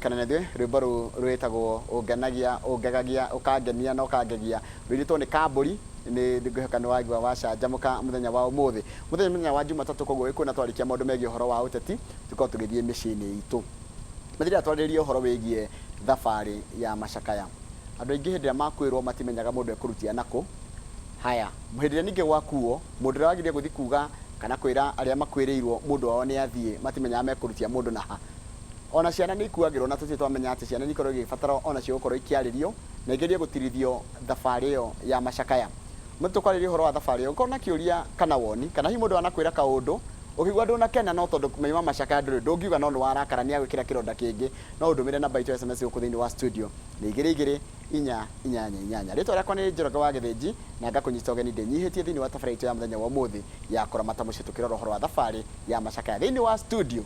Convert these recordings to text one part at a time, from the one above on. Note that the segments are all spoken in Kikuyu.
Kana na ithuĩ rwĩmbo rũu rwĩtagwo ũngenagia, ũngegagia, ũkangenia na ũkangegia, rũinĩtwo nĩ Kambũri. Nĩ ngwĩhoka nĩ waigua wacanjamũka mũthenya wa ũmũthĩ, mũthenya mũthenya wa Jumatatũ. Koguo wĩkuona twarĩkia maũndũ megiĩ ũhoro wa ũteti, tũkorwo tũgĩthiĩ mĩciĩ-inĩ itũ. Methĩrĩra twarĩrĩrie ũhoro wĩgiĩ thabarĩ ya macakaya. Andũ aingĩ hĩndĩ ĩrĩa makwĩrwo matimenyaga mũndũ ekũrutia nakũ. Haya, hĩndĩ ĩrĩa ningĩ gwakuo, mũndũ ũrĩa wagĩrĩire gũthiĩ kuga kana kwĩra arĩa makuĩrĩirwo mũndũ wao nĩ athiĩ, matimenyaga mekũrutia mũndũ naha. Ona ciana nĩ ikuagĩrwo na tũtirĩ twamenya atĩ ciana nĩ ikoragwo igĩbatara onacio gũkorwo ikĩarĩrio na igerie gũtirithio thabarĩ ĩyo ya macakaya. Mũthĩ tũkwarĩria ũhoro wa thabarĩ ĩyo. Ũngĩkorwo na kĩũria kana woni, kana hihi mũndũ anakwĩra kaũndũ ũkĩigua ndũnakena no tondũ mauma macakaya ndũrĩ ndũngiuga no nĩ warakara nĩ agwĩkĩra kĩronda kĩngĩ, no ũndũmĩre namba itũ ya SMS gũkũ thĩinĩ wa studio nĩ igĩrĩ igĩrĩ inya inyanya inyanya. Rĩtwa rĩakwa nĩ Njoroge wa Gĩthĩnji na ngakũnyita ũgeni ndĩnyihĩtie thĩinĩ wa tabarĩra itũ ya mũthenya wa ũmũthĩ ya kũramata mũciĩ tũkĩrora ũhoro wa thabarĩ ya macakaya. Thĩinĩ wa studio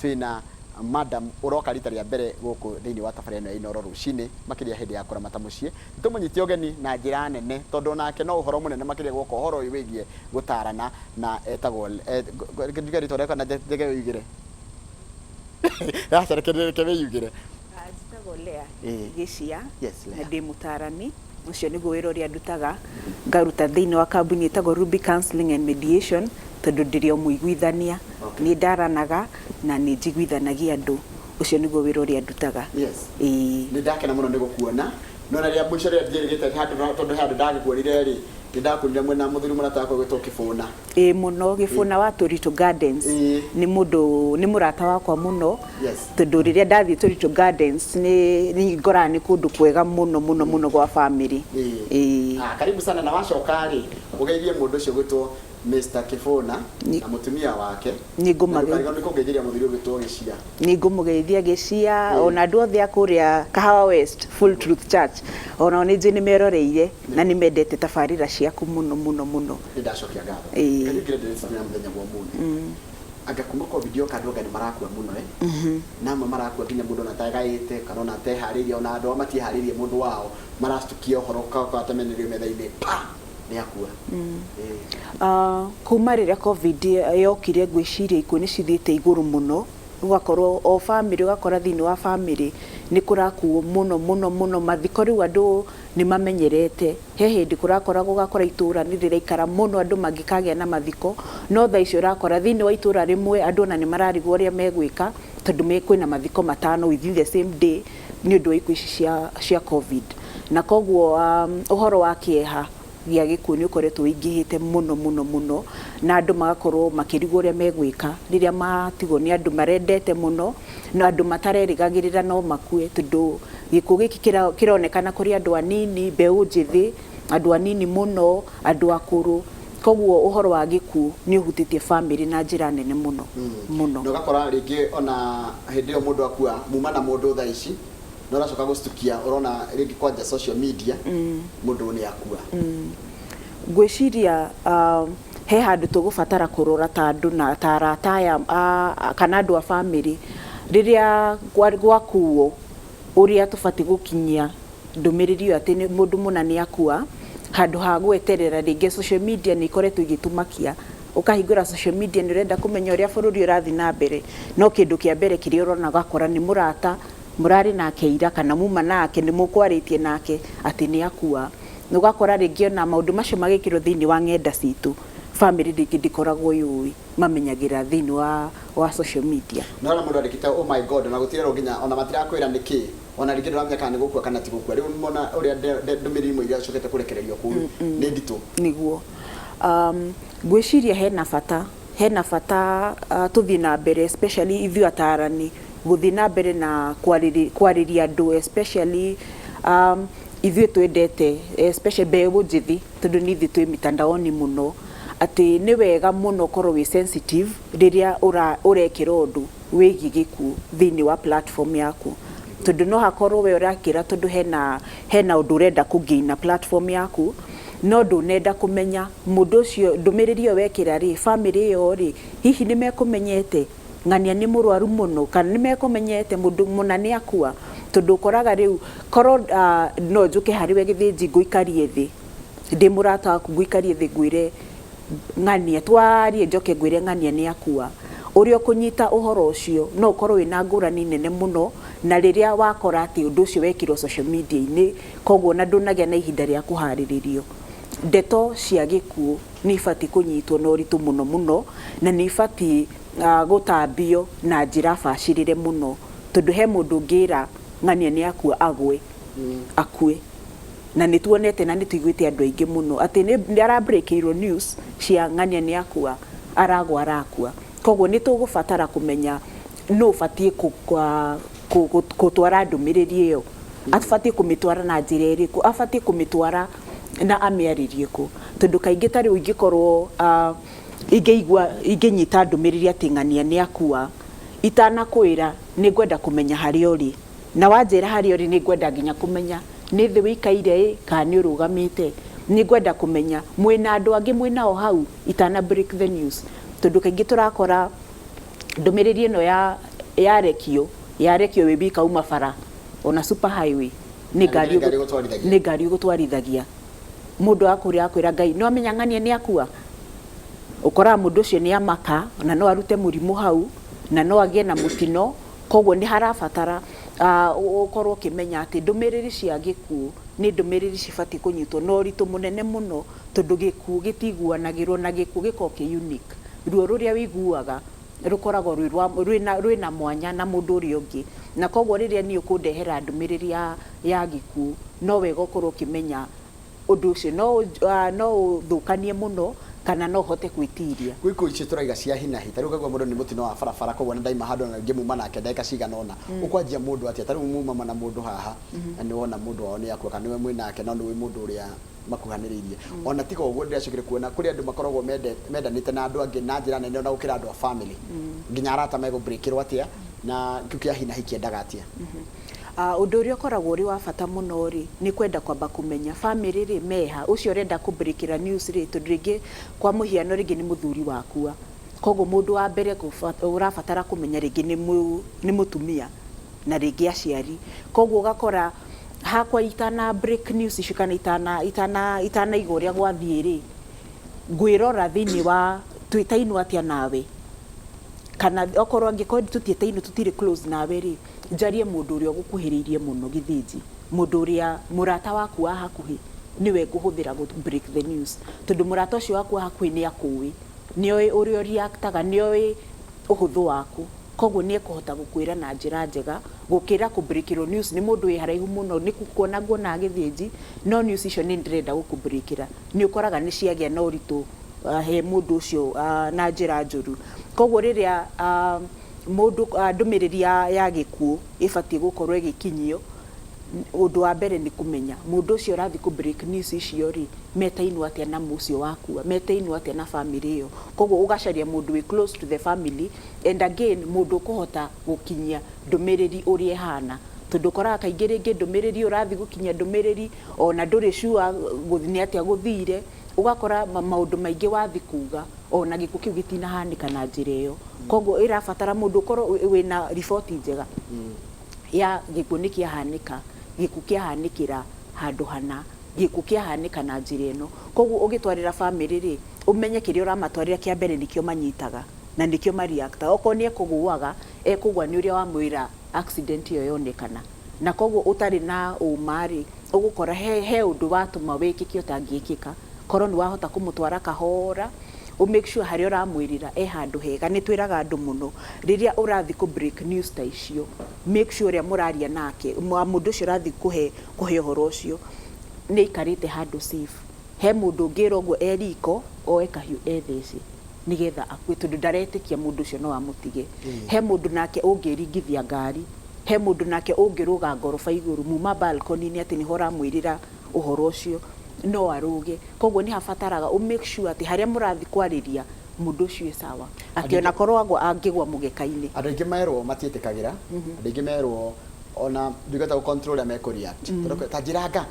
twĩna madam ũroka rita rĩa mbere gũkũ thĩinĩ wa tabarĩra ĩno ya Inooro rũcinĩ, makĩria hĩndĩ ya kũramata mũciĩ. Nĩtũmũnyite ũgeni na njĩra nene tondũ onake no ũhoro mũnene makĩria gwoka ũhoro ũyũ wĩgiĩ gũtarana na etagwo, njuge rĩtwa rĩake kana njege wĩyugĩre? Aca reke reke wĩyugĩre. Njĩtagwo Lea Gĩcia. Yes, na Lea. Ndĩ mũtarani. Ũcio nĩguo wĩra ũrĩa ndutaga, ngaruta thĩinĩ wa kambuni ĩtagwo Ruby Counseling and Mediation, tondũ ndĩrĩ o mũiguithania. Nĩ ndaranaga na nĩ njiguithanagia andũ. Ũcio nĩguo wĩra ũrĩa ndutaga. Ĩĩ. Nĩ ndakena mũno nĩ gũkuona. No na rĩa mũico rĩrĩa njĩrĩgĩte handũ, tondũ he handũ ndagĩkuonire rĩ, nĩ ndakuonire mwĩna mũthuri mũrata wakwa ũgwĩtwo Kĩbũna. Ĩĩ mũno, Gĩbũna wa Tũritũ Gardens. Nĩ mũndũ, nĩ mũrata wakwa mũno. Tondũ rĩrĩa ndathiĩ Tũritũ Gardens nĩ nĩ ngoraga nĩ kũndũ kwega mũno mũno mũno gwa family. Ĩĩ. Ah, karibu sana na wacoka rĩ, ũgeithie mũndũ ũcio ũgwĩtwo Mr. Kĩbũna na mũtumia wake. Nĩ ngũmageithia. Na ndũkariganĩrwo nĩ kũngeithĩria mũthuri ũgwĩtwo Gĩcia. Nĩ ngũmũgeithia Gĩcia, ona andũ othe a kũrĩa Kahawa West Full Truth Church, onao nĩ njũĩ nĩ meroreire na nĩ mendete tabarĩra ciaku mũno mũno mũno. Nĩ ndacokia ngatho. Reke nyingĩre ndeereti ya mũthenya wa ũmũthĩ. Anga kuma Covid yoka andũ anga nĩ marakua mũno eh? Na amwe marakua nginya mũndũ ona ategaĩte kana ona ateharĩirie, ona andũ ao matiĩharĩirie mũndũ wao marastukia ũhoro ũgatamenerio metha-inĩ pa nĩ akua. Ah, kuma rĩrĩa Covid yokire, ngwĩciria ikuũ nĩ cithiĩte igũrũ mũno, ũgakorwo o bamĩrĩ, ũgakora thĩinĩ wa bamĩrĩ nĩ kũrakuo mũno mũno mũno. Mathiko rĩu andũ nĩ mamenyerete. He hĩndĩ kũrakoragwo ũgakora itũra nĩ rĩraikara mũno andũ mangĩkagĩa na mathiko, no thaa ici ũrakora thĩinĩ wa itũra rĩmwe andũ ona nĩ mararigwo ũrĩa megwĩka tondũ kwĩna mathiko matano within the same day nĩ ũndũ wa ikuũ ici cia Covid. Na koguo ũhoro wa kĩeha gĩa gĩkuũ nĩ ũkoretwo wĩingĩhĩte mũno mũno mũno, na andũ magakorwo makĩrigwo ũrĩa megwĩka rĩrĩa matigwo nĩ andũ marendete mũno na andũ matarerĩgagĩrĩra no makue, tondũ gĩkuũ gĩkĩ kĩronekana kũrĩ andũ anini, mbeũ njĩthĩ, andũ anini mũno, andũ akũrũ. Koguo ũhoro wa gĩkuũ nĩ ũhutĩtie bamĩrĩ na njĩra nene mũno mũno. Na ũgakora rĩngĩ ona hĩndĩ ĩyo mũndũ akua, muma na mũndũ thaa ici, na ũracoka gũstukia ũrona rĩngĩ kwanja social media mũndũ nĩ akua. Ngwĩciria he handũ tũgũbatara kũrora ta andũ na ta arata aya kana andũ a bamĩrĩ, rĩrĩa gwakuo ũrĩa tũbatiĩ gũkinyia ndũmĩrĩri ĩyo atĩ mũndũ mũna nĩ akua, handũ ha gweterera rĩngĩ. Social media nĩ ikoretwo igĩtũmakia, ũkahingũra social media nĩ ũrenda kũmenya ũrĩa bũrũri ũrathiĩ na mbere, no kĩndũ kĩa mbere kĩrĩa ũrona ũgakora nĩ mũrata mũrarĩ nake ira kana muma nake, nĩ mũkwarĩtie nake atĩ nĩ akua. Na ũgakora rĩngĩ ona maũndũ macio magĩkĩrwo thĩinĩ wa ng'enda citũ, bamĩrĩ rĩngĩ ndĩkoragwo yũĩ, mamenyagĩra thĩinĩ wa social media. Na ũrona mũndũ andĩkĩte, "Oh my God," ona gũtirerwo nginya ona matirakwĩra nĩkĩ, ona rĩngĩ ndũramenya kana nĩ gũkua kana ti gũkua. Rĩu mona ũrĩa ndũmĩrĩri imwe iria cokete kũrekererio kũu nĩ nditũ. Nĩguo. Ngwĩciria hena bata tũthiĩ na mbere, especially ithuĩ atarani, gũthiĩ na mbere na kwarĩria andũ, especially ithuĩ twendete, especially mbeũ njĩthĩ, tondũ nĩ ithuĩ twĩ mitandaoni mũno, atĩ nĩ wega mũno ũkorwo wĩ sensitive rĩrĩa ũrekĩra ũndũ wĩgiĩ gĩkuũ thĩinĩ wa platform yaku, tondũ no hakorwo we ũrakĩra tondũ hena ũndũ ũrenda kũgain platform yaku, no ndũnenda kũmenya mũndũ ũcio ndũmĩrĩri ĩyo wekĩra rĩ, bamĩrĩ ĩyo rĩ, hihi nĩ mekũmenyete ng'ania nĩ mũrwaru mũno, kana nĩ mekũmenyete mũndũ mũna nĩ akua? Tondũ ũkoraga rĩu korwo no njũke harĩ we Gĩthĩnji, ngũikarie thĩ, ndĩ mũrata waku, ngũikarie thĩ ngwĩre ng'ania twarie, njoke ngwĩre ng'ania nĩ akua, ũrĩa ũkũnyita ũhoro ũcio no ũkorwo wĩna ngũrani nene mũno. Na rĩrĩa wakora atĩ ũndũ ũcio wekirwo social media-inĩ, koguo ona ndũnagĩa na ihinda rĩa kũharĩrĩrio. Ndeto cia gĩkuũ nĩ ibatiĩ kũnyitwo na ũritũ mũno mũno, na nĩ ibatiĩ gũtambio na njĩra bacĩrĩre mũno, tondũ he mũndũ ũngĩra ng'ania nĩ akua agwe, akue. Na nĩ tuonete na nĩ tũiguĩte andũ aingĩ mũno atĩ nĩ ara break ĩirwo news cia ng'ania nĩ akua, aragwa arakua. Koguo nĩ tũgũbatara kũmenya nũ ũbatiĩ gũtwara ndũmĩrĩri ĩyo, abatiĩ kũmĩtwara na njĩra ĩrĩkũ, abatiĩ kũmĩtwara na amĩarĩrie kũ. Tondũ kaingĩ ta rĩu ingĩkorwo ingĩigua ingĩnyita ndũmĩrĩri atĩ ng'ania nĩ akua, itanakwĩra nĩ ngwenda kũmenya harĩa ũrĩ. Na wanjĩra harĩa ũrĩ nĩ ngwenda nginya kũmenya nĩ thĩ wĩikaire ĩ kana nĩ ũrũgamĩte. Nĩ ngwenda kũmenya mwĩna andũ angĩ mwĩnao hau itana break the news. Tondũ kaingĩ tũrakora ndũmĩrĩri ĩno ya yarekio yarekio wĩ wika uma bara ona super highway nĩ ngari nĩ ngari ũgũtwarithagia. Mũndũ akũrĩa akwĩra Ngai nĩ wamenya ng'ania nĩ akua. Ũkoraga mũndũ ũcio nĩ amaka na no arute mũrimũ hau na no agĩe na mũtino. Koguo nĩ harabatara ũkorwo ũkĩmenya atĩ ndũmĩrĩri cia gĩkuũ nĩ ndũmĩrĩri cibatiĩ kũnyitwo na ũritũ mũnene mũno, tondũ gĩkuũ gĩtiguanagĩrwo na gĩkuũ gĩkoragwo kĩ unique. Ruo rũrĩa wĩiguaga rũkoragwo rwĩ rwa rwĩna rwĩna mwanya na mũndũ ũrĩa ũngĩ. Na koguo rĩrĩa niĩ ũkũndehera ndũmĩrĩri ya gĩkuũ, no wega ũkorwo ũkĩmenya ũndũ ũcio no no ũthũkanie mũno kana no ũhote gwĩtiria. Gwĩ ikuũ icio tũraiga cia hi na hi, ta rĩu ũkaigua mũndũ nĩ mũtino wa barabara koguo na ndaima handũ na ngĩmuma nake ndagĩka cigana ũna, ũkwanjia mũndũ atĩa? Ta rĩu muma na mũndũ haha na nĩ wona mũndũ wao nĩ akua kana nĩwe mwĩ nake no nĩũĩ mũndũ ũrĩa makuhanĩrĩirie. Ona tiga ũguo ndĩracokire kuona kũrĩ andũ makoragwo mendanĩte na andũ angĩ na njĩra nene ona gũkĩra andũ a famĩlĩ. Nginya arata megũ break ĩrwo atĩa na kĩu kĩa hi na hi kĩendaga atĩa? Ũndũ ũrĩa ũkoragwo ũrĩ wa bata mũno rĩ, nĩ kwenda kwamba kũmenya bamĩrĩ rĩ meha, ũcio ũrenda kũ break ĩra news rĩ, tondũ rĩngĩ kwa mũhiano rĩngĩ nĩ mũthuri wakua, koguo mũndũ wa mbere ũrabatara kũmenya rĩngĩ nĩ mũtumia na rĩngĩ aciari. Koguo ũgakora hakwa itana break news icio kana itanaiga ũrĩa gwathiĩ rĩ, ngwĩrora thĩinĩ wa twĩtainwo atĩa nawe, kana okorwo angĩkorwo tũtiĩtainwo tũtirĩ close nawe rĩ, njarie mũndũ ũrĩa ũgũkuhĩrĩirie mũno gĩthĩnji, mũndũ ũrĩa mũrata waku wa hakuhĩ nĩwe ngũhũthĩra gũ break the news, tondũ mũrata ũcio waku wa hakuhĩ nĩ akũĩ, nĩ oĩ ũrĩa ũreactaga, nĩ oĩ ũhũthũ waku, koguo nĩ ekũhota gũkwĩra na njĩra njega gũkĩra kũ break ĩrwo news nĩ mũndũ wĩ haraihu mũno, nĩ kuona nguonaga gĩthĩnji, no news icio nĩ ndĩrenda gũkũ break ĩra, nĩ ũkoraga nĩ ciagĩa na ũritũ he mũndũ ũcio na njĩra njũru. Koguo rĩrĩa mũndũ ndũmĩrĩri ya gĩkuũ ĩbatiĩ gũkorwo ĩgĩkinyio, ũndũ wa mbere nĩ kũmenya mũndũ ũcio ũrathiĩ kũ break news icio rĩ, metainwo atĩa na ũcio wakua, metainwo atĩa na bamĩrĩ ĩyo. Koguo ũgacaria mũndũ wĩ close to the family and again mũndũ ũkũhota gũkinyia ndũmĩrĩri ũrĩa ĩhana, tondũ ũkoraga kaingĩ rĩngĩ ndũmĩrĩri ũrathiĩ gũkinyia ndũmĩrĩri ona ndũrĩ sure nĩ atĩa gũthire, ũgakora maũndũ maingĩ wathiĩ kuga ona gĩkuũ kĩu gĩtinahanĩka na njĩra ĩyo. Koguo ĩrabatara mũndũ ũkorwo wĩna riboti njega ya gĩkuũ nĩ kĩahanĩka, gĩkuũ kĩahanĩkĩra handũ hana, gĩkuũ kĩahanĩka na njĩra ĩno. Koguo ũgĩtwarĩra bamĩrĩ rĩ, ũmenye kĩrĩa ũramatwarĩra kĩa mbere nĩkĩo manyitaga na nĩkĩo mareactaga. Okorwo nĩ ekũgũaga, ekũgũa nĩ ũrĩa wamwĩra accident ĩyo yonekana. Na koguo ũtarĩ na ũma rĩ, ũgũkora he ũndũ watũma wĩkĩke ũtangĩkĩka. Korwo nĩ wahota kũmũtwara kahora, ũ make sure harĩa ũramwĩrĩra e handũ hega. Nĩ twĩraga andũ mũno, rĩrĩa ũrathiĩ kũ break news ta icio, make sure ũrĩa mũraria nake, mũndũ ũcio ũrathiĩ kũhe ũhoro ũcio, nĩ aikarĩte handũ safe. He mũndũ ũngĩra ũguo e riko, oe kahiũ ethece nĩgetha akue, tondũ ndaretĩkia mũndũ ũcio no amũtige. He mũndũ nake ũngĩringithia ngari, he mũndũ nake ũngĩrũga ngoroba igũrũ muma balcony-inĩ atĩ nĩho ũramwĩrĩra ũhoro ũcio, no arũge. Koguo nĩ habataraga ũ make sure atĩ harĩa mũrathiĩ kwarĩria mũndũ ũcio e sawa, atĩ ona korwo agwa angĩgwa mũgeka-inĩ. Andũ aingĩ merwo matiĩtĩkagĩra, andũ aingĩ merwo ona ndingĩhota gũ control ũrĩa mekũ react. Tondũ ta njĩranga,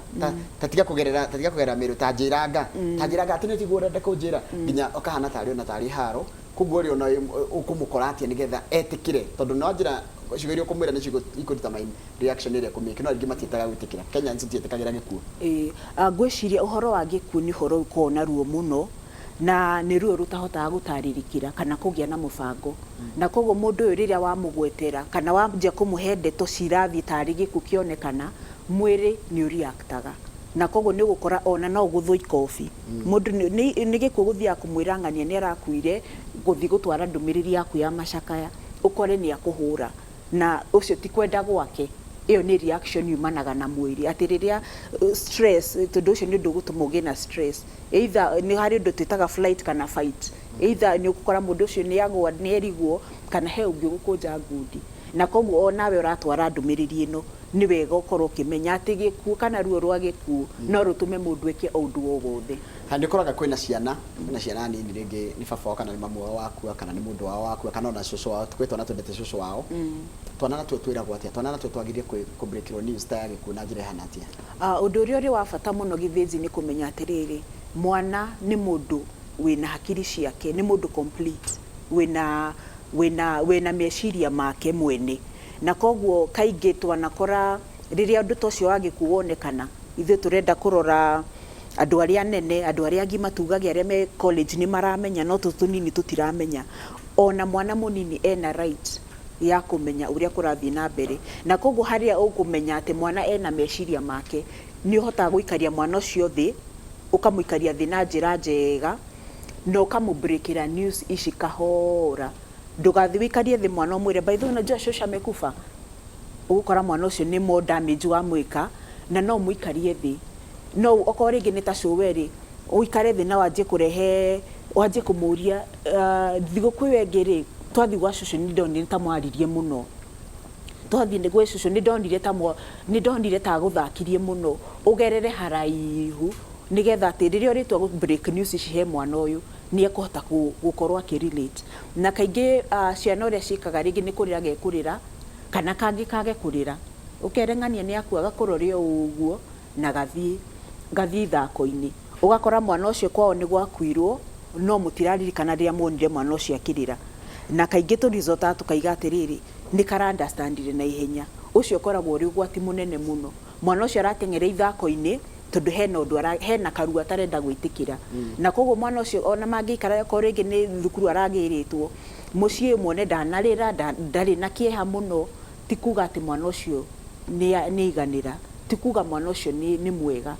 ta tiga kũgerera, ta tiga kũgerera mĩrũ, ta njĩranga, ta njĩranga atĩ nĩ tiguo ũrenda kũnjĩra, nginya ũkahana tarĩ ona tarĩ haro. Koguo rĩ ona ũkũmũkora atĩa nĩgetha etĩkĩre, tondũ no njĩra ciugo iria ũkũmwĩra nĩcio ikũruta main reaction ĩrĩa ekũmĩka, no aingĩ matiĩtaga gwĩtĩkĩra. Kenyans matiĩtĩkagĩra gĩkuũ. Ĩĩ, ngwĩciria ũhoro wa gĩkuũ nĩ ũhoro ũkoragwo na ruo mũno, Na nĩ ruo rũtahotaga gũtarĩrĩkĩra kana kũgĩa na mũbango. Na koguo mũndũ ũyũ rĩrĩa wamũgwetera kana wanjia kũmũhe ndeto cirathiĩ tarĩ gĩkuũ kĩonekana, mwĩrĩ nĩ ũreactaga. Na koguo nĩ ũgũkora ona no ũgũthwo ikobi. Mũndũ nĩ gĩkuũ gũthiaga kũmwĩra ng'ania nĩ arakuire, gũthiĩ gũtwara ndũmĩrĩri yaku ya macakaya, ũkore nĩ akũhũra. Na ũcio ti kwenda gwake, ĩyo nĩ reaction yumanaga na mwĩrĩ. Atĩ rĩrĩa stress, tondũ ũcio nĩ ũndũ ũgũtũma ũgĩe na stress. Either nĩ harĩ ũndũ twĩtaga flight kana fight. Either nĩ ũgũkora mũndũ ũcio nĩ agwa, nĩ erigwo, kana he ũngĩ ũgũkũnja ngundi. Na koguo o nawe ũratwara ndũmĩrĩri ĩno, nĩ wega ũkorwo ũkĩmenya atĩ gĩkuũ kana ruo rwa gĩkuũ no rũtũme mũndũ eke o ũndũ o wothe. Ha nĩ ũkoraga kwĩna ciana, kwĩna ciana nini rĩngĩ nĩ baba wao kana nĩ mamu wao wakua kana nĩ mũndũ wao wakua kana ona cũcũ wao, kwĩ twana twendete cũcũ wao. Twana natuo twĩragwo atĩa? Twana natuo twagĩrĩire kũ break-ĩrwo news ta ya gĩkuũ na njĩra ĩhana atĩa? Ũndũ ũrĩa ũrĩ wa bata mũno Gĩthĩnji nĩ kũmenya atĩrĩrĩ, mwana nĩ mũndũ wĩna hakiri ciake, nĩ mũndũ complete, wĩna wĩna wĩna meciria make mwene. Na koguo kaingĩ twanakora rĩrĩa ũndũ ta ũcio wa gĩkuũ wonekana, ithuĩ tũrenda kũrora andũ arĩa anene, andũ arĩa agima tugage arĩa me college nĩ maramenya, no tũtũ tũnini tũtiramenya. Ona mwana mũnini ena right ya kũmenya ũrĩa kũrathiĩ na mbere. Na koguo harĩa ũkũmenya atĩ mwana ena meciria make, nĩ ũhotaga gũikaria mwana ũcio thĩ, ũkamũikaria thĩ na njĩra njega, na ũkamũ-breakĩra news ici kahora. Ndũgathiĩ wĩikarie thĩ mwana ũmwĩre, by the way unajua shosho amekufa. Ũgũkora mwana ũcio nĩ more damage wamwĩka, na no ũmũikarie thĩ. No okorwo rĩngĩ nĩ ta cũwe rĩ, ũikare thĩ na wanjie kũrehe, wanjie kũmũria thigũkũ ĩyo ĩngĩ rĩ, twathiĩ gwa cũcũ nĩ ndonire ta mwaririe mũno. Twathiĩ gwĩ cũcũ nĩ ndonire ta nĩ ndonire ta agũthakirie mũno. Ũgerere haraihu nĩgetha atĩ rĩrĩa ũrĩtua gũ break news ici he mwana ũyũ, nĩ ekũhota gũkorwo akĩ relate. Na kaingĩ ciana ũrĩa ciĩkaga rĩngĩ nĩ kũrĩra gekũrĩra, kana kangĩ kage kũrĩra. Ũkere ng'ania nĩ akua gakũrore o ũguo na gathiĩ ithako-inĩ. Ũgakora mwana ũcio kwao nĩ gwakuirwo, no mũtiraririkana rĩrĩa muonire mwana ũcio akĩrĩra. Na kaingĩ tũricotaga tũkaiga atĩrĩrĩ, nĩ kara understand-ire na ihenya. Ũcio ũkoragwo ũrĩ ũgwati mũnene mũno. Mwana ũcio arateng'era ithako-inĩ, tondũ hena ũndũ hena karuo atarenda gwĩtĩkĩra. Na koguo mwana ũcio ona mangĩikara okorwo rĩngĩ nĩ thukuru aragĩrĩtwo, mũciĩ muone ndanarĩra, ndarĩ na kĩeha mũno, ti kuga atĩ mwana ũcio nĩ aiganĩra, ti kuga mwana ũcio nĩ mwega.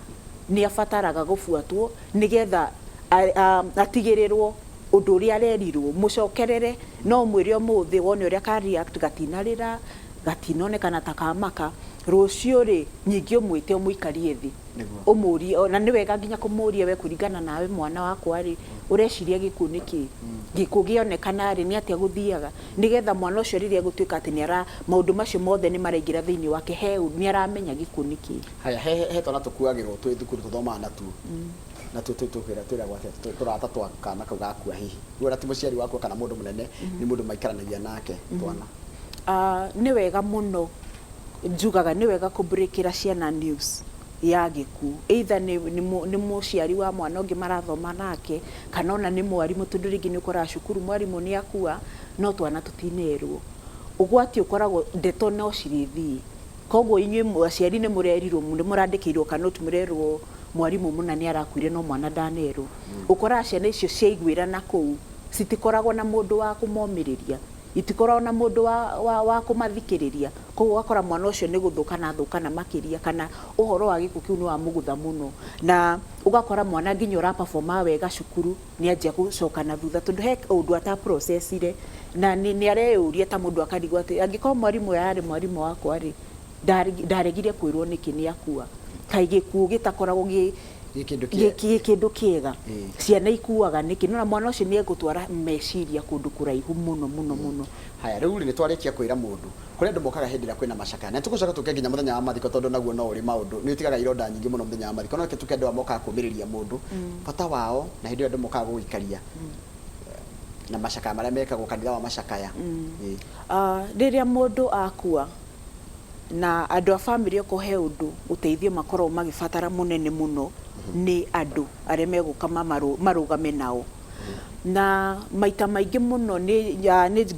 Nĩ abataraga gũbuatwo nĩgetha atigĩrĩrwo ũndũ ũrĩa arerirwo, mũcokerere, no ũmwĩre ũmũthĩ wone ũrĩa ka react, gatinarĩra, gatinonekana ta kamaka, rũciũ rĩ, ningĩ ũmwĩte ũmũikarie thĩ. Ũmũrie, na nĩ wega nginya kũmũria we kũringana nawe mwana wakwa rĩ, ũreciria gĩkuũ nĩ kĩĩ? Gĩkuũ gĩonekana rĩ, nĩ atĩa gũthiaga? Nĩgetha mwana ũcio rĩrĩa egũtuĩka atĩ nĩ ara, maũndũ macio mothe nĩ maraingĩra thĩinĩ wake, he nĩ aramenya gĩkuũ nĩ kĩĩ. Haya, he twana tũkuagĩrwo twĩ thukuru tũthomaga natuo. Natuo twĩragwo atĩa? Tũrata twa kana kau gakua hihi. Rĩu ona ti mũciari wakua kana mũndũ mũnene, nĩ mũndũ maikaranagia nake twana. Nĩ wega mũno, njugaga nĩ wega kũ-breakĩra ciana news ya gĩkuũ. Either nĩ mũciari wa mwana ũngĩ marathoma nake, kana ona nĩ mwarimũ, tondũ rĩngĩ nĩ ũkoraga cukuru mwarimũ nĩ akua, no twana tũtinerwo. Ũgwati ũkoragwo ndeto no cirĩthiĩ. Koguo inyuĩ aciari nĩ mũrerirwo, nĩ mũrandĩkĩirwo ka note mũrerwo mwarimũ mũna nĩ arakuire no mwana ndanerwo. Ũkoraga ciana icio ciaiguĩra na kũu, citikoragwo na mũndũ wa kũmomĩrĩria, itikoragwo na mũndũ wa kũmathikĩrĩria. Koguo ũgakora mwana ũcio nĩ gũthũkana athũkana makĩria, kana ũhoro wa gĩkuũ kĩu nĩ wamũgũtha mũno. Na ũgakora mwana nginya ũra perform wega cukuru nĩ anjia gũcoka na thutha, tondũ he ũndũ ata process-ire, na nĩ areyũria ta mũndũ akarigwo atĩ angĩkorwo mwarimũ ũyũ ararĩ mwarimũ wakwa rĩ, ndaregire kwĩrwo nĩkĩ nĩ akua. Kaĩ gĩkuũ gĩtakoragwo gĩ kĩndũ kĩega. Ciana ikuaga nĩkĩ? Nona mwana ũcio nĩ egũtwara meciria kũndũ kũraihu mũno mũno mũno. Haya, rĩu rĩ nĩ twarĩkia kwĩra mũndũ. Kũrĩ andũ mokaga hĩndĩ ĩrĩa kwĩna macakaya. Na tũgũcoka tũke nginya mũthenya wa mathiko tondũ naguo no ũrĩ maũndũ. Nĩ ũtigaga ironda nyingĩ mũno mũthenya wa mathiko. No reke tũke andũ aya mokaga kũmĩrĩria mũndũ. Bata wao na hĩndĩ ĩyo andũ mokaga gũgũikaria. Na macakaya marĩa mekagwo kanitha wa macakaya. Rĩrĩa mũndũ akua na andũ a bamĩrĩ okorwo he ũndũ ũteithio makoragwo magĩbatara mũnene mũno nĩ andũ arĩa megũka marũgame nao. Na maita maingĩ mũno nĩ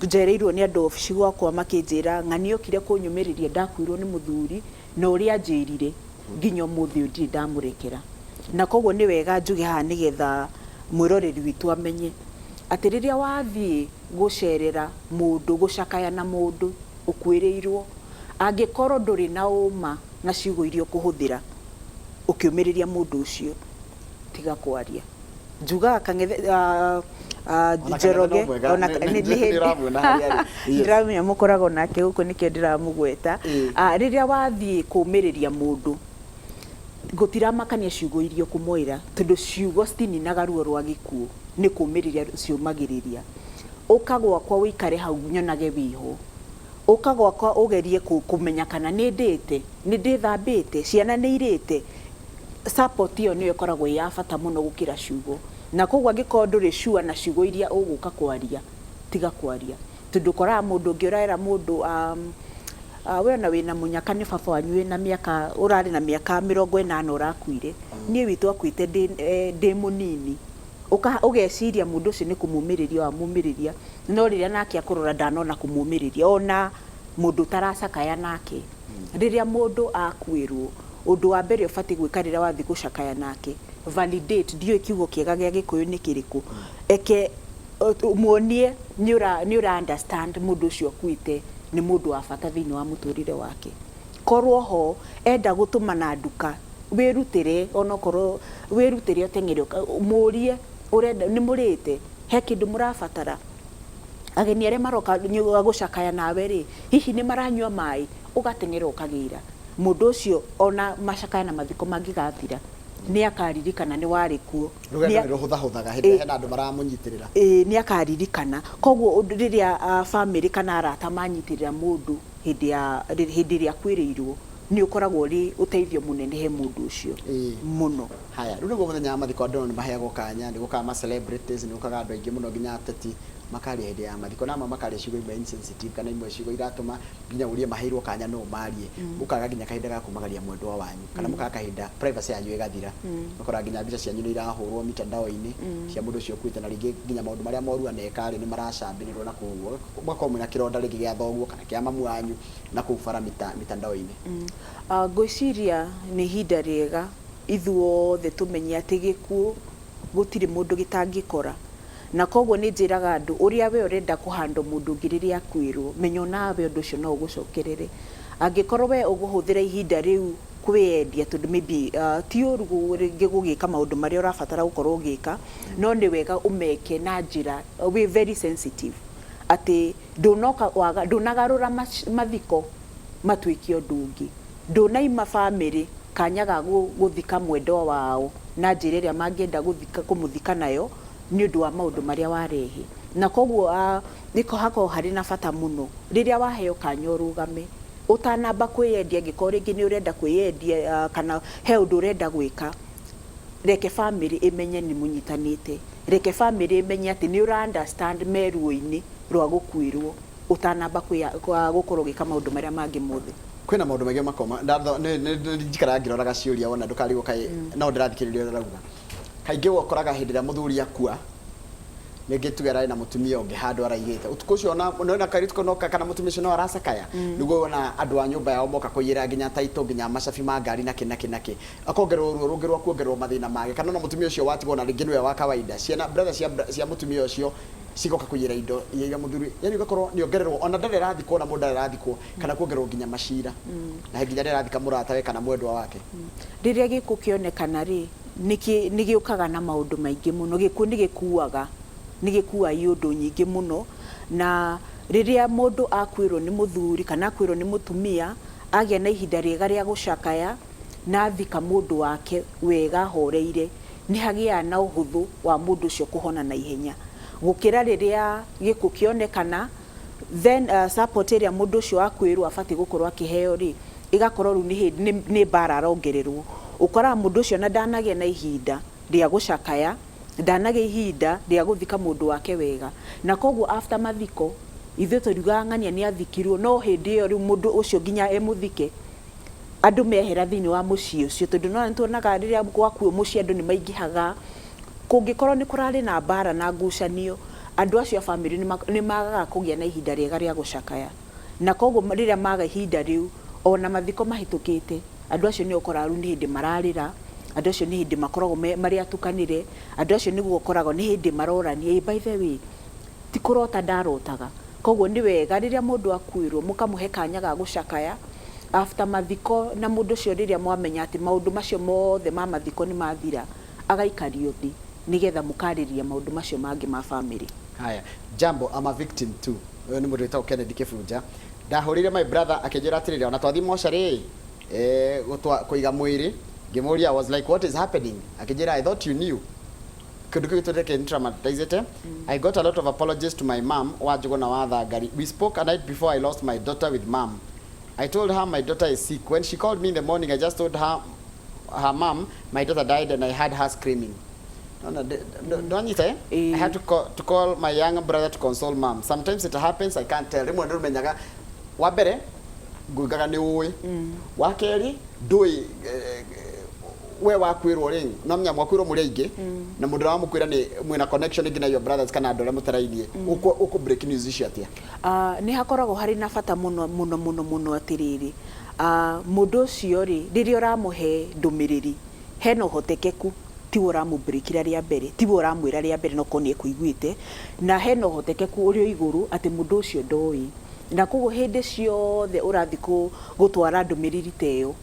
njereirwo nĩ andũ obici gwakwa makĩnjĩra ng'ani okire kũnyũmĩrĩria ndakuirwo nĩ mũthuri na ũrĩa anjĩrire nginya ũmũthĩ ũyũ ndirĩ ndamũrekera. Na koguo nĩ wega njuge haha nĩgetha Mwĩroreri witũ amenye atĩ rĩrĩa wathiĩ gũcerera mũndũ, gũcakaya na mũndũ ũkuĩrĩirwo, angĩkorwo ndũrĩ na ũma na ciugo iria ũkũhũthĩra ũkĩũmĩrĩria mũndũ ũcio, tiga kwaria. Njugaga Kang'ethe, Ona Kang'ethe Njoroge no mwega, ona nĩ ũramuona harĩa arĩ. Yes. Ndĩramenya mũkoragwo nake gũkũ, nĩkĩo ndĩramũgweta. Rĩrĩa wathiĩ kũũmĩrĩria mũndũ, gũtiramakania ciugo iria ũkũmwĩra, tondũ ciugo citininaga ruo rwa gĩkuũ, nĩ kũũmĩrĩria ciũmagĩrĩria. Ũka gwakwa ũikare hau nyonage wĩho. Ũka gwakwa ũgerie kũmenya kana nĩ ndĩte, nĩ ndĩthambĩte, ciana nĩ irĩte. Support ĩyo nĩyo ĩkoragwo ĩ ya bata mũno gũkĩra ciugo. Na koguo angĩkorwo ndũrĩ sure na ciugo iria ũgũka kwaria, tiga kwaria. Tondũ ũkoraga mũndũ ũngĩ ũrera mũndũ, we ona wĩna mũnyaka nĩ baba wanyu wĩna mĩaka, ũrarĩ na mĩaka 80 ũrakuire. Niĩ witũ akuĩte ndĩ mũnini. Ũgeciria mũndũ ũcio nĩ kũmũmĩrĩria wamũmĩrĩria, no rĩrĩa nake akũrora ndanona kũmũmĩrĩria. Ona mũndũ ũtaracakaya nake. Rĩrĩa mũndũ akuĩrwo, ũndũ wa mbere ũbatiĩ gwĩka rĩrĩa wathiĩ gũcakaya nake, validate, ndiũĩ kiugo kĩega gĩa Gĩkũyũ nĩ kĩrĩkũ, eke muonie nĩ ũra understand mũndũ ũcio akuĩte nĩ mũndũ wa bata thĩinĩ wa mũtũrĩre wake. Korwo ho, enda gũtũmana nduka, wĩrutĩre, onokorwo wĩrutĩre ũteng'ere, mũrie ũrenda, nĩ mũrĩte, he kĩndũ mũrabatara. Ageni arĩa maroka gũcakaya nawe rĩ, hihi nĩ maranyua maĩ, ũgateng'era ũkagĩra. Mũndũ ũcio ona macakaya na mathiko mangĩgathira, nĩ akaririkana nĩ warĩ kuo. Rũgendo nĩ rũhũthahũthaga hĩndĩ ĩrĩa hena andũ maramũnyitĩrĩra. Ĩĩ, nĩ akaririkana. Koguo rĩrĩa bamĩrĩ kana arata manyitĩrĩra mũndũ hĩndĩ ya hĩndĩ ĩrĩa akuĩrĩirwo, nĩ ũkoragwo ũrĩ ũteithio mũnene he mũndũ ũcio mũno. Haya, rĩu nĩguo mũthenya wa mathiko andũ nĩ maheagwo kanya, nĩ gũkaga ma celebrities, nĩ gũkaga andũ aingĩ mũno nginya ateti makaria hĩndĩ ya mathiko, na amwe makaria ciugo imwe insensitive kana imwe ciugo iratũma nginya ũrie maheirwo kanya no marie. Mũkaga nginya kahinda ga kumagaria mwendwa wanyu, kana mũkaga kahinda privacy yanyu ĩgathira. Ũgakora nginya mbica cianyu nĩ irahũrwo mitandao-inĩ cia mũndũ ũcio ũkuĩte, na rĩngĩ nginya maũndũ marĩa moru aneka rĩ nĩ maracambĩrĩrwo na kũu, mũgakorwo mwĩna kĩronda rĩngĩ gĩa thoguo kana kĩa mamu wanyu na kũu bara mitandao-inĩ. Ngwĩciria nĩ ihinda rĩega ithuothe tũmenye atĩ gĩkuũ gũtirĩ mũndũ gĩtangĩkora. Na koguo nĩ njĩraga andũ, ũrĩa we ũrenda kũhandwo mũndũ ũngĩ rĩrĩa akuĩrwo, menya onawe ũndũ ũcio no ũgũcokerere. Angĩkorwo we ũgũhũthĩra ihinda rĩu kwĩyendia, tondũ maybe ti ũru rĩngĩ gũgĩka maũndũ marĩa ũrabatara gũkorwo ũgĩka, no nĩ wega ũmeke na njĩra wĩ very sensitive, atĩ ndũnoka waga, ndũnagarũra mathiko matuĩke ũndũ ũngĩ, ndũnaima bamĩrĩ kanya ga gũthika mwendwa wao na njĩra ĩrĩa mangĩenda gũthika kũmũthika nayo nĩ ũndũ wa maũndũ marĩa warehe. Na koguo nĩko hakoragwo harĩ na bata mũno rĩrĩa waheo kanya ũrũgame ũtanamba kwĩyendia, angĩkorwo rĩngĩ nĩ ũrenda kwĩyendia kana he ũndũ ũrenda gwĩka, reke bamĩrĩ ĩmenye nĩ mũnyitanĩte, reke bamĩrĩ ĩmenye atĩ nĩ ũra understand me ruo-inĩ rwa gũkuĩrwo ũtanamba gũkorwo ũgĩka maũndũ marĩa mangĩ mothe. Kwĩna maũndũ maingĩ makoma njikaraga ngĩroraga ciũria wona ndũkarigwo kaĩ no ndĩrathikĩrĩria ũrĩa ũrauga. Kaingĩ ũkoraga hĩndĩ ĩrĩa mũthuri akua, rĩngĩ tuge ararĩ na mũtumia ũngĩ handũ araigĩte ũtukũ ũcio, ona nona kairĩtu kau noka kana mũtumia ũcio no aracakaya, nĩguo wona andũ a nyũmba yao moka kũiyĩra nginya taito, nginya macabi ma ngari na kĩ na kĩ na kĩ, akongererwo ruo rũngĩ rwa kuongererwo mathĩna make, kana ona mũtumia ũcio watigwo na rĩngĩ nĩwe wa kawaida, ciana brother cia mũtumia ũcio cigoka kũiyĩra indo iria mũthuri, yani ũgakorwo nĩ ongererwo ona ndarĩ arathikwo, ona mũndũ ndarĩ arathikwo, kana kuongererwo nginya macira na nginya ndarĩ arathika mũratawe kana mwendwa wake. Rĩrĩa gĩkuũ kĩonekana rĩ, nĩ gĩũkaga na maũndũ maingĩ mũno. Gĩkuũ nĩ gĩkuaga, nĩ gĩkuaga iũndũ nyingĩ mũno. Na rĩrĩa mũndũ akuĩrwo nĩ mũthuri kana akuĩrwo nĩ mũtumia, agĩa na ihinda rĩega rĩa gũcakaya na athika mũndũ wake wega ahoreire, nĩ hagĩaga na ũhũthũ wa mũndũ ũcio kũhona na ihenya gũkĩra rĩrĩa gĩkuũ kĩonekana. Then support ĩrĩa mũndũ ũcio akuĩrwo abatiĩ gũkorwo akĩheo rĩ, ĩgakorwo rĩu nĩ mbara arongererwo. Ũkoraga mũndũ ũcio na ndanagĩa na ihinda rĩa gũcakaya, ndanagĩa ihinda rĩa gũthika mũndũ wake wega, na koguo after mathiko ithuĩ tũriugaga ng'ania nĩ athikirwo, no hĩndĩ ĩyo rĩu mũndũ ũcio nginya emũthike andũ mehera thĩinĩ wa mũciĩ ũcio, tondũ no nĩtuonaga rĩrĩa gwakuo mũciĩ andũ nĩ maingĩhaga. Kũngĩkorwo nĩ kũrarĩ na mbara na ngucanio, andũ acio a bamĩrĩ nĩ magaga kũgĩa na ihinda rĩega rĩa gũcakaya, na koguo rĩrĩa maga ihinda rĩu, ona mathiko mahĩtũkĩte, andũ acio nĩ ũkoraga rĩu nĩ hĩndĩ mararĩra. Andũ acio nĩ hĩndĩ makoragwo marĩ atukanĩre. Andũ acio nĩguo ũkoragwo nĩ hĩndĩ marorania, "Ĩ, by the way, ti kũrota ndarotaga?" Koguo nĩ wega rĩrĩa mũndũ akuĩrwo mũkamũhe kanya ga gũcakaya after mathiko, na mũndũ ũcio rĩrĩa mwamenya atĩ maũndũ macio mothe ma mathiko nĩ mathira, agaikario thĩ nĩgetha mũkarĩria maũndũ macio mangĩ ma family. Haya, jambo, I'm a victim too. Ũyũ nĩ mũndũ wĩtagwo Kennedy Kĩbunja. Ndahũrĩire my brother akĩnjĩra atĩrĩrĩ, ona twathiĩ mocarĩ kũiga mwĩrĩ, ngĩmũria, I was like, "What is happening?" Akĩnjĩra, "I thought you knew." Kĩndũ kĩu gĩtũrĩte kĩntraumatizĩte. I got a lot of apologies to my mom wa Njũgũna wa Thangari. We spoke a night before I lost my daughter with mom. I told her my daughter is sick. When she called me in the morning, I just told her mom my daughter died and I had her screaming. No, ndwanyita, eh? Ĩĩ. I had to call my younger brother to console mom. Sometimes it happens, I can't tell. Rĩmwe ndũmenyaga. Wa mbere ngugaga nĩ ũĩ, wa kerĩ ndũĩ we wakwĩrwo rĩ, no menya mwakwĩrwo mũrĩ aingĩ na mũndũ ũrĩa wamũkwĩra nĩ mwĩna connection ĩngĩ na your brothers kana andũ arĩa mũtarainie. Ũkũ break news icio atĩa? Nĩ hakoragwo harĩ na bata mũno mũno mũno mũno atĩrĩrĩ, mũndũ ũcio rĩ, rĩrĩa ũramũhe ndũmĩrĩri, hena ũhotekeku tiwe ũramũbreakĩra rĩa mbere, tiwe ũramwĩra rĩa mbere, no korwo nĩ ekũiguĩte, na hena ũhotekeku ũrĩ o igũrũ atĩ mũndũ ũcio ndoĩ. Na koguo hĩndĩ ciothe ũrathiĩ gũtwara ndũmĩrĩri ta ĩyo,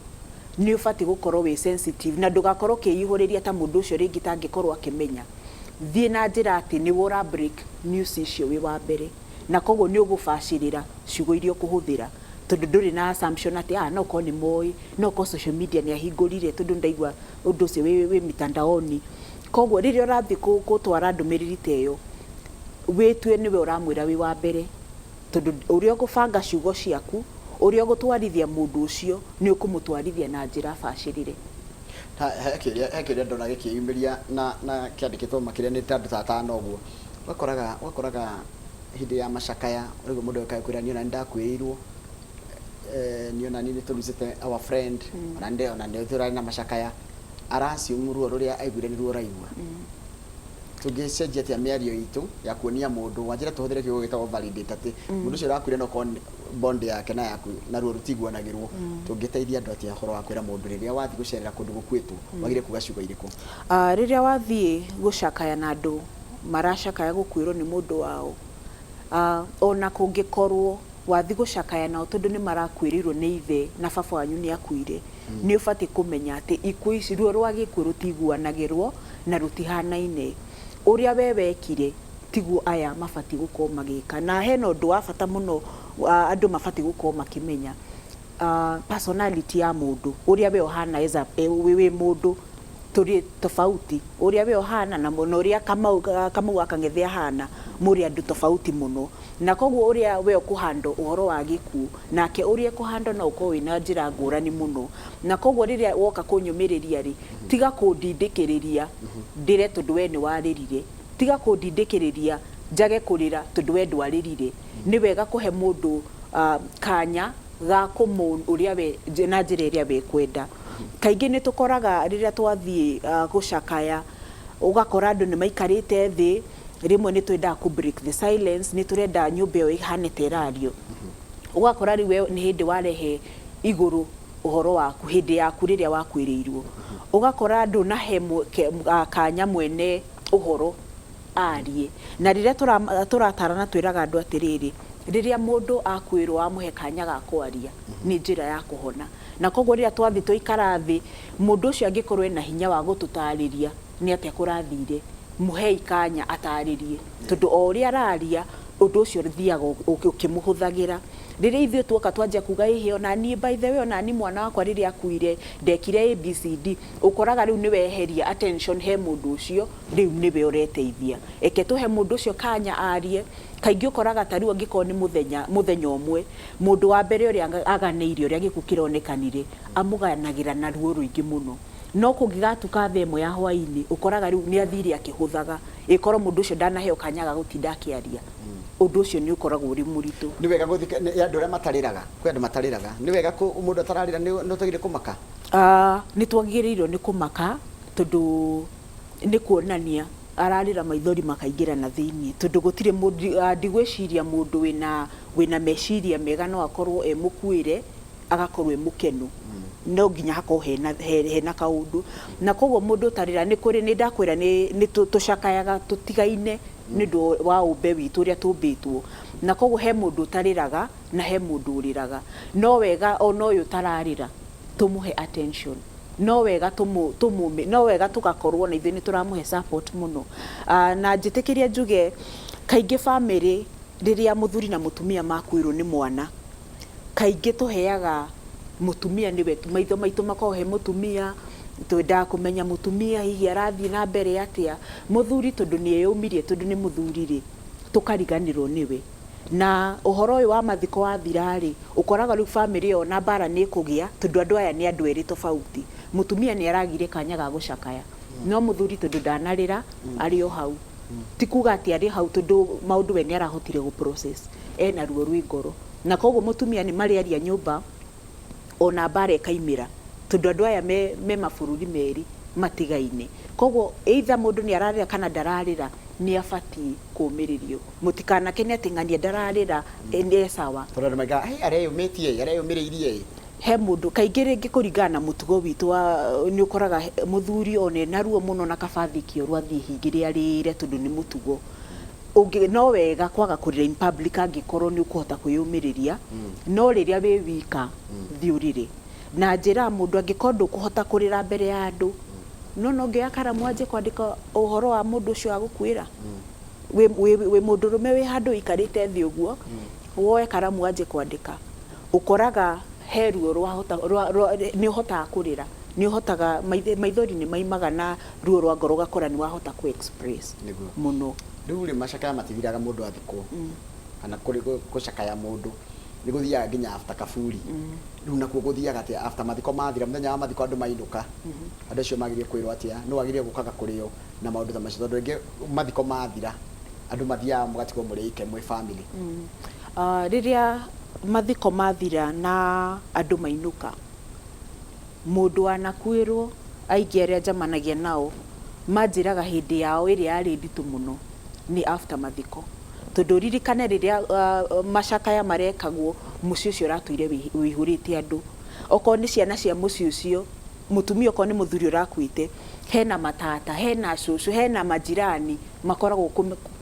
nĩ ũbatiĩ gũkorwo wĩ sensitive na ndũgakorwo ũkĩihũrĩria ta mũndũ ũcio rĩngĩ tangĩkorwo akĩmenya. Thiĩ na njĩra atĩ nĩwe ũra break news icio wĩ wa mbere, na koguo nĩ ũgũbacĩrĩra ciugo iria ũkũhũthĩra, tondũ ndũrĩ na assumption atĩ no korwo nĩ moĩ, no korwo social media nĩ ahingũrire, tondũ ndaigua ũndũ ũcio wĩ mitandaoni. Koguo rĩrĩa ũrathiĩ gũtwara ndũmĩrĩri ta ĩyo, wĩtue nĩwe ũramwĩra wĩ wa mbere, tondũ ũrĩa ũgũbanga ciugo ciaku, ũrĩa ũgũtwarithia mũndũ ũcio, nĩ ũkũmũtwarithia na njĩra bacĩrĩre. He kĩũria ndona gĩkĩyumĩria na kĩandĩkĩtwo makĩria nĩ ta andũ ta atano ũguo. Ũgakoraga hĩndĩ ya macakaya ũrĩguo mũndũ ekaga kwĩra, "Niĩ ona nĩ ndakuĩrĩirwo, niĩ ona niĩ nĩ tũrucĩte our friend, ona nĩ tũrarĩ na macakaya." Ara assume ruo rũrĩa aiguire nĩruo ũraigua. Tũngĩcenjia atĩa mĩario itũ ya kuonia mũndũ wanjĩra tũhũthĩre kiugo gĩtagwo validate, atĩ mũndũ ũcio ũrakuire no korwo bond yake na yaku na ruo rũtiguanagĩrwo? Tũngĩteithia andũ atĩa ũhoro wa kwĩra mũndũ rĩrĩa wathiĩ gũcerera kũndũ gũkuĩtwo, wagĩrĩire kuga ciugo irĩkũ? Rĩrĩa wathiĩ gũcakaya na andũ maracakaya gũkuĩrwo nĩ mũndũ wao, ona kũngĩkorwo wathiĩ gũcakaya nao tondũ nĩ marakuĩrĩirwo nĩ ithe na baba wanyu nĩ akuire, nĩ ũbatiĩ kũmenya atĩ ikuũ ici, ruo rwa gĩkuũ rũtiguanagĩrwo na rũtihanaine. Ũrĩa we wekire tiguo aya mabatiĩ gũkorwo magĩka. Na hena ũndũ wa bata mũno andũ mabatiĩ gũkorwo makĩmenya, personality ya mũndũ, ũrĩa we ũhana as a, wĩ mũndũ, tũrĩ tofauti. Ũrĩa we ũhana na ũrĩa Kamau wa Kang'ethe ahana, mũrĩ andũ tofauti mũno. Na koguo ũrĩa we ũkũhandle ũhoro wa gĩkuũ nake ũrĩa ũkũhandle no ũkorwo wĩna njĩra ngũrani mũno. Na koguo rĩrĩa woka kũnyũmĩrĩria rĩ, tiga kũndindĩkĩrĩria ndĩre tondũ we nĩ warĩrire, tiga kũndindĩkĩrĩria njage kũrĩra tondũ we ndwarĩrire. Nĩ wega kũhe mũndũ kanya ga kũmũ ũrĩa we na njĩra ĩrĩa we kwenda. Kaingĩ nĩ tũkoraga rĩrĩa twathiĩ gũcakaya, ũgakora andũ nĩ maikarĩte thĩ. Rĩmwe nĩ twendaga kũ break the silence, nĩ tũrenda nyũmba ĩyo ĩhane ta ĩrario. Ũgakora rĩu we nĩ hĩndĩ warehe igũrũ ũhoro waku hĩndĩ yaku rĩrĩa wakuĩrĩirwo, ũgakora ndũnahe kanya mwene ũhoro arie. Na rĩrĩa tũratarana, twĩraga andũ atĩrĩrĩ, rĩrĩa mũndũ akuĩrwo wamũhe kanya ga kwaria, nĩ njĩra ya kũhona. Na koguo rĩrĩa twathiĩ twaikara thĩ, mũndũ ũcio angĩkorwo ena hinya wa gũtũtarĩria nĩ atĩa kũrathire, mũhei kanya atarĩrie, tondũ o ũrĩa araria, ũndũ ũcio ũthiaga ũkĩmũhũthagĩra. Rĩrĩa ithuĩ tuoka twanjia kuga, "Ĩhĩ, ona niĩ, by the way, ona niĩ mwana wakwa rĩrĩa akuire ndekire ABCD," ũkoraga rĩu nĩ weheria attention he mũndũ ũcio, rĩu nĩwe ũreteithia. Eke tũhe mũndũ ũcio kanya arie. Kaingĩ ũkoraga ta rĩu angĩkorwo nĩ mũthenya ũmwe, mũndũ wa mbere ũrĩa aganĩire ũrĩa gĩkuũ kĩronekanire amũganagĩra na ruo rũingĩ mũno, no kũngĩgatuka thaa 1 ya hwaĩ-inĩ, ũkoraga rĩu nĩ athire akĩhũthaga. Ĩkorwo mũndũ ũcio ndanaheo kanya ga gũtinda akĩaria, ũndũ ũcio nĩ ũkoragwo ũrĩ mũritũ. Nĩ wega gũthika nĩ andũ arĩa matarĩraga, kwĩ andũ matarĩraga. Nĩ wega mũndũ atararĩra nĩ ũtagĩrĩire kũmaka? Nĩ twagĩrĩirwo nĩ kũmaka, tondũ nĩ kuonania ararĩra maithori makaingĩra na thĩiniĩ, tondũ gũtirĩ mũndũ, ndigwĩciria mũndũ wĩna meciria mega no akorwo e mũkuĩre agakorwo e mũkenu. No nginya hakorwo hena hena kaũndũ. Na koguo mũndũ ũtarĩra nĩ kũrĩ, nĩ ndakwĩra nĩ tũcakayaga tũtigaine nĩ ũndũ wa ũmbe witũ ũrĩa tũmbĩtwo. Na koguo he mũndũ ũtarĩraga na he mũndũ ũrĩraga. No wega ona ũyũ ũtararĩra tũmũhe attention. No wega tũmũ tũmũ no wega tũgakorwo na ithuĩ nĩ tũramũhe support mũno. Na njĩtĩkĩrie njuge kaingĩ bamĩrĩ rĩrĩa mũthuri na mũtumia makuĩrwo nĩ mwana, kaingĩ tũheaga mũtumia nĩwe, maitho maitũ makoragwo he mũtumia, twendaga kũmenya mũtumia hihi arathiĩ na mbere atĩa. Mũthuri tondũ nĩ eyũmirie tondũ nĩ mũthuri rĩ, tũkariganĩrwo nĩwe. Na ũhoro ũyũ wa mathiko wathira rĩ, ũkoraga rĩu bamĩrĩ ĩyo ona mbara nĩ ĩkũgĩa tondũ andũ aya nĩ andũ erĩ tofauti. Mũtumia nĩ aragire kanya ga gũcakaya, no mũthuri tondũ ndanarĩra arĩ o hau. Ti kuga atĩ arĩ hau tondũ maũndũ we nĩ arahotire gũ process, ena ruo rwĩ ngoro. Na koguo mũtumia nĩ marĩaria nyũmba ona mbara ĩkaimĩra tondũ andũ aya me mabũrũri merĩ matigaine. Koguo either mũndũ nĩ ararĩra kana ndararĩra nĩ abatiĩ kũmĩrĩrio. Mũtikanakene atĩ ng'ania ndararĩra e sawa. Tondũ andũ maigaga, "Hĩ, areyũmĩtie ĩ, areyũmĩrĩirie ĩ." He mũndũ kaingĩ rĩngĩ kũringana na mũtugo witũ wa nĩ ũkoraga mũthuri ona ena ruo mũno na kaba athiĩ kĩoro athiĩ ehingĩre arĩre tondũ nĩ mũtugo. Ũngĩ no wega kwaga kũrĩra in public angĩkorwo nĩ ũkũhota kwĩyũmĩrĩria, no rĩrĩa wĩ wika thiĩ ũrĩre. Na njĩraga mũndũ angĩkorwo ndũkũhota kũrĩra mbere ya andũ, no no ũngĩoya karamu wanjie kwandĩka ũhoro wa mũndũ ũcio wagũkuĩra. Wĩ wĩ wĩ mũndũrũme wĩ handũ ũikarĩte thĩ ũguo, woe karamu wanjie kwandĩka. Ũkoraga he ruo rwahota rwa rwa nĩ ũhotaga kũrĩra, nĩ ũhotaga maithori nĩ maimaga na ruo rwa ngoro ũgakora nĩ wahota kũ express Nĩguo. Mũno. Rĩu rĩ, macakaya matithiraga mũndũ athikwo, kana kũrĩ gũcakaya mũndũ nĩ gũthiaga nginya after kaburi. Rĩu nakuo gũthiaga atĩa after mathiko mathira, mũthenya wa mathiko andũ mainũka, andũ acio magĩrĩire kwĩrwo atĩa, nũ wagĩrĩire gũkaga kũrĩo na maũndũ ta macio, tondũ rĩngĩ mathiko mathira andũ mathiaga mũgatigwo mũrĩ ike mwĩ family? Rĩrĩa mathiko mathira na andũ mainũka, mũndũ wanakuĩrwo, aingĩ arĩa njamanagia nao manjĩraga hĩndĩ yao ĩrĩa yarĩ nditũ mũno nĩ after mathiko. Tondũ ũririkane rĩrĩa macakaya marekagwo, mũciĩ ũcio ũratũire wĩihũrĩte andũ. Okorwo nĩ ciana cia mũciĩ ũcio, mũtumia okorwo nĩ mũthuri ũrakuĩte, hena matata, hena cũcũ, hena majirani makoragwo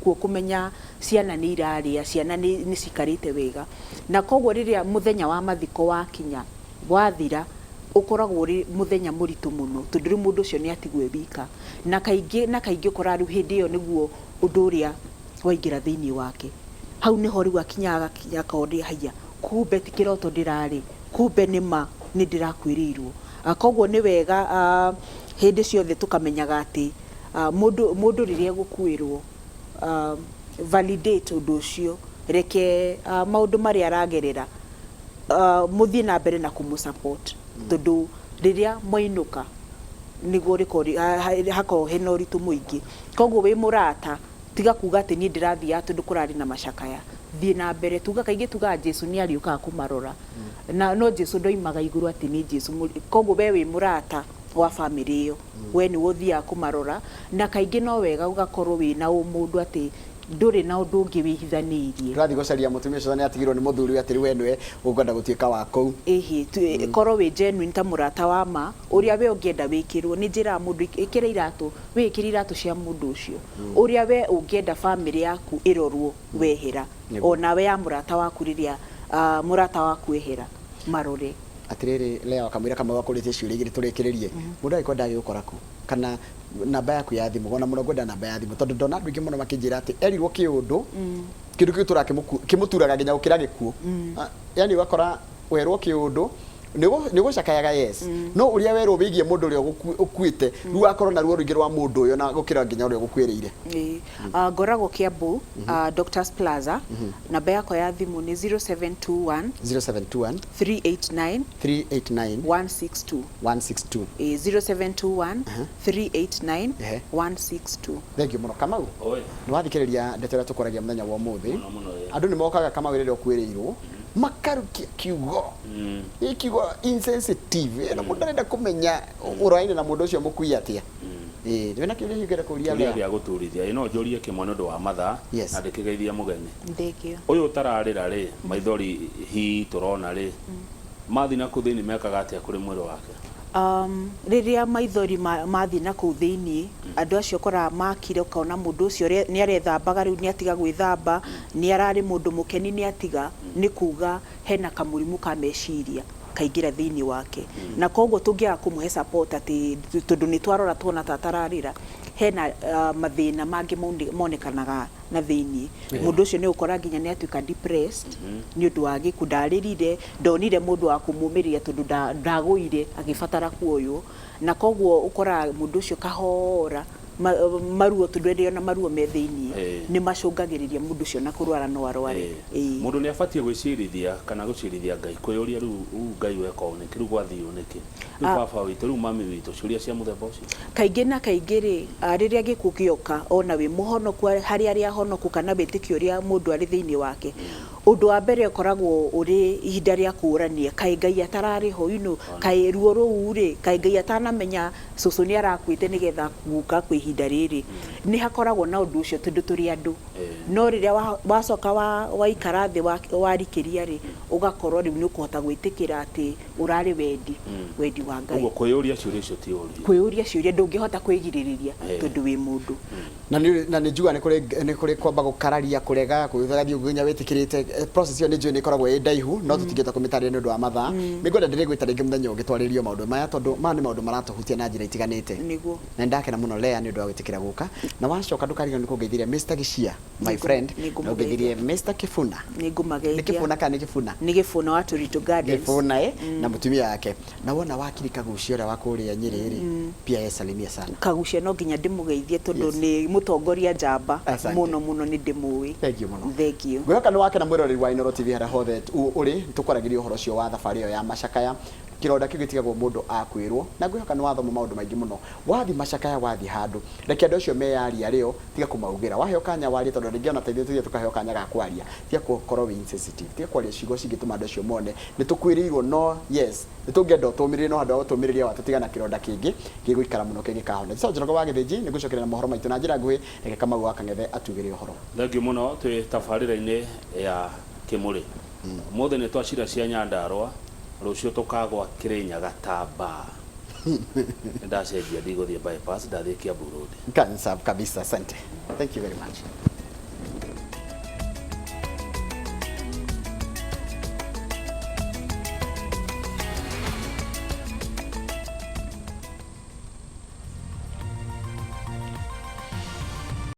kuo kũmenya ciana nĩ irarĩa, ciana nĩ cikarĩte wega. Na koguo rĩrĩa mũthenya wa mathiko wakinya, wathira, ũkoragwo ũrĩ mũthenya mũritũ mũno tondũ rĩu mũndũ ũcio nĩ atigwo e wika. Na kaingĩ na kaingĩ ũkoraga rĩu hĩndĩ ĩyo nĩguo ũndũ ũrĩa waingĩra thĩinĩ wake. Hau nĩho rĩu akinyaga agakinya akona haiya, kumbe ti kĩroto ndĩrarĩ, kumbe nĩ ma nĩ ndĩrakuĩrĩirwo. Koguo nĩ wega hĩndĩ ciothe tũkamenyaga atĩ mũndũ mũndũ rĩrĩa egũkuĩrwo, validate ũndũ ũcio, reke maũndũ marĩa aragerera mũthiĩ na mbere na kũmũ support, tondũ rĩrĩa mwainũka nĩguo rĩkoragwo hakoragwo hena ũritũ mũingĩ. Koguo wĩ mũrata, tiga kuga atĩ niĩ ndĩrathiaga tondũ kũrarĩ na macakaya, thiĩ na mbere. Tuga kaingĩ tugaga Jesu nĩ arĩũkaga kũmarora, na no Jesu ndoimaga igũrũ atĩ nĩ Jesu. Koguo we wĩ mũrata wa bamĩrĩ ĩyo, we nĩwe ũthiaga kũmarora, na kaingĩ no wega ũgakorwo wĩna ũmũndũ atĩ ndũrĩ na ũndũ ũngĩ wĩhithanĩirie. Tũrathiĩ gũcaria mũtumia ũcio nĩ atigirwo nĩ mũthuri atĩ rĩu we nĩwe ũkwenda gũtuĩka wa kũu. Ĩhĩ, korwo wĩ genuine ta mũrata wa ma ũrĩa we ũngĩenda wĩkĩrwo. Nĩ njĩraga mũndũ ĩkĩra iratũ, wĩĩkĩre iratũ cia mũndũ ũcio, ũrĩa we ũngĩenda bamĩrĩ yaku ĩrorwo wehera, onawe ya mũrata waku rĩrĩa mũrata waku ehera marore. Atĩrĩrĩ, Lea, kamũira kamwe wakũrĩtie ciũria igĩrĩ tũrĩkĩrĩrie, mũndũ angĩkwenda agĩgũkora kũ, kana namba yaku ya thimũ? Ona mũno ngwenda namba ya thimũ, tondũ ndona andũ aingĩ mũno makĩnjĩra atĩ erirwo kĩũndũ kĩndũ kĩu tũra kĩmũturaga nginya gũkĩra gĩkuũ. Yani ũgakora werwo kĩũndũ nĩ ũgũcakayaga, yes, no ũrĩa werwo wĩgiĩ mũndũ ũrĩa ũkuĩte, rĩu akorwo na ruo rũingĩ rwa mũndũ ũyũ na gũkĩra nginya ũrĩa ũgũkuĩrĩire. Ĩĩ. Ngoragwo Kiambu, Doctors Plaza. Namba yakwa ya thimũ nĩ 0721 0721 389 389 162. 162. Ĩĩ, 0721 389 162. Thank you mũno, Kamau. Oi. Nĩ wathikĩrĩria ndeto ĩrĩa tũkwaragia mũthenya wa ũmũthĩ. Mũno mũno, ĩĩ. Andũ nĩ mokaga, Kamau, rĩrĩa ũkuĩrĩirwo makarukia kiugo, ĩ kiugo insensitive ĩno, mũndũ arenda kũmenya ũraine na mũndũ ũcio mũkui atĩa. Ĩĩ, wĩna kĩũria hihi ũngĩenda kũria? Kĩũria Lea? gĩa gũturithia, ĩ no njũrie kĩmwe nĩ ũndũ wa mathaa? Yes. Na ndĩkĩgeithia mũgeni. Thank you. Ũyũ ũtararĩra rĩ, maithori hi tũrona rĩ, Mathiĩ na kũu thĩinĩ mekaga atĩa kũrĩ mwĩrĩ wake? Rĩrĩa maithori mathiĩ na kũu thĩinĩ, andũ acio ũkoraga makire, ũkona mũndũ ũcio nĩ arethambaga rĩu nĩ atiga gwĩthamba, nĩ ararĩ mũndũ mũkeni nĩ atiga, nĩ kuga hena kamũrimũ ka meciria kaingĩra thĩinĩ wake. Na koguo tũngĩaga kũmũhe support atĩ tondũ nĩ twarora tuona ta atararĩra, hena mathĩna mangĩ monekanaga na thĩinĩ. Mũndũ ũcio nĩ ũgũkora nginya nĩ atuĩka depressed nĩ ũndũ wa gĩkuũ, ndarĩrire, ndonire mũndũ wa kũmũmĩrĩria tondũ ndagũire agĩbatara kuoywo, na koguo ũkoraga mũndũ ũcio kahora maruo, tondũ ĩrĩ ona maruo me thĩinĩ nĩ macũngagĩrĩria mũndũ ũcio na kũrwara no arware. Mũndũ nĩ abatiĩ gwĩcirithia kana gũcirithia Ngai, kwĩyũria rĩu Ngai weka ũũ nĩkĩ, rĩu gwathiĩ ũũ nĩkĩ, rĩu baba witũ, rĩu mami witũ, ciũria cia mũthemba ũcio. Kaingĩ na kaingĩ rĩ, rĩrĩa gĩkuũ gĩoka ona wĩ mũhonoku, harĩ arĩa ahonoku kana wĩtĩkio ũrĩa mũndũ arĩ thĩinĩ wake, ũndũ wa mbere ũkoragwo ũrĩ ihinda rĩa kũũrania, kaĩ Ngai atararĩ ho, you know, kaĩ ruo rũu rĩ, kaĩ Ngai atanamenya cũcũ nĩ arakuĩte nĩgetha guka kwĩ ihinda rĩrĩ. Nĩ hakoragwo na ũndũ ũcio tondũ tũrĩ andũ. No rĩrĩa wacoka waikara thĩ warikĩria rĩ, ũgakorwo rĩu nĩ ũkũhota gwĩtĩkĩra atĩ ũrarĩ wendi, wendi wa Ngai. Ũguo kwĩyũria ciũria icio ti ũru. Kwĩyũria ciũria ndũngĩhota kwĩgirĩrĩria tondũ wĩ mũndũ. Na nĩ njugaga nĩ kũrĩ kwamba gũkararia, kũrega, gũthiĩ nginya wĩtĩkĩrĩte. Process ĩyo nĩ njũĩ nĩ ĩkoragwo ĩ ndaihu, no tũtingĩhota kũmĩtarĩria nĩ ũndũ wa mathaa. Nĩ ngwenda ndĩrĩgwĩta rĩngĩ mũthenya ũngĩ twarĩrĩrie maũndũ maya, tondũ maya nĩ maũndũ maratũhutia na njĩra itiganĩte. Nĩguo. Na nĩ ndakena mũno Lea nĩ ũndũ wa gwĩtĩkĩra gũka. Na wacoka ndũkariganĩrwo nĩ kũngeithĩria Mr. Gĩcia, my friend, na ũngeithĩrie Mr. Kĩbuna. Nĩngũmageithia. Nĩ Kĩbuna kana nĩ Kĩbuna? Nĩ Gĩbuna wa Tũritũ Gardens. Gĩbuna na mũtumia wake. Na wona wakiri Kagucia ũrĩa wa kũrĩa Nyĩrĩ rĩ, pia yeye salimia sana. Kagucia no nginya ndĩmũgeithie tondũ nĩ mũtongoria njamba mũno mũno, nĩ ndĩmũĩ. Thank you mũno. Thank you. Ngwĩhoka nĩ wakena mwĩroreri wa Inooro TV harĩa hothe ũrĩ, tũkwaragĩria ũhoro ũcio wa thabarĩ ĩyo ya macakaya. Kĩronda kĩu gĩtigagwo mũndũ akwĩrwo, na ngwĩhoka nĩ wathoma maũndũ maingĩ mũno. Wathiĩ macakaya, wathiĩ handũ, reke andũ acio meyarie arĩo, tiga kũmaugĩra. Waheo kanya warie, tondũ rĩngĩ ona ta ithuĩ tũthiĩ tũkaheo kanya ga kwaria. Tiga gũkorwo wĩ insensitive, tiga kwaria ciugo cingĩtũma andũ acio mone nĩ tũkuĩrĩirwo. No yes, nĩ tũngĩenda ũtũmĩrĩrie, no handũ ha gũtũmĩrĩria watũtiga na kĩronda kĩngĩ gĩgũikara mũno kĩngĩkahona. Njĩtagwo Njoroge wa Gĩthĩnji, nĩ ngũcokeria na mohoro maitũ na njĩra nguhĩ, reke Kamau wa Kang'ethe atugĩre ũhoro. Thengiũ mũno, twĩ tabarĩra-inĩ ya Kĩmũrĩ. Ũmũthĩ nĩ twacira cia Nyandarũa, rũciũ tũkagwa Kĩrĩnyaga ta mbaa. Nĩ ndacenjia, ndigũthiĩ bypass, ndathiĩ Kiambu Road. Kabisa, kabisa, asante. Thank you very much.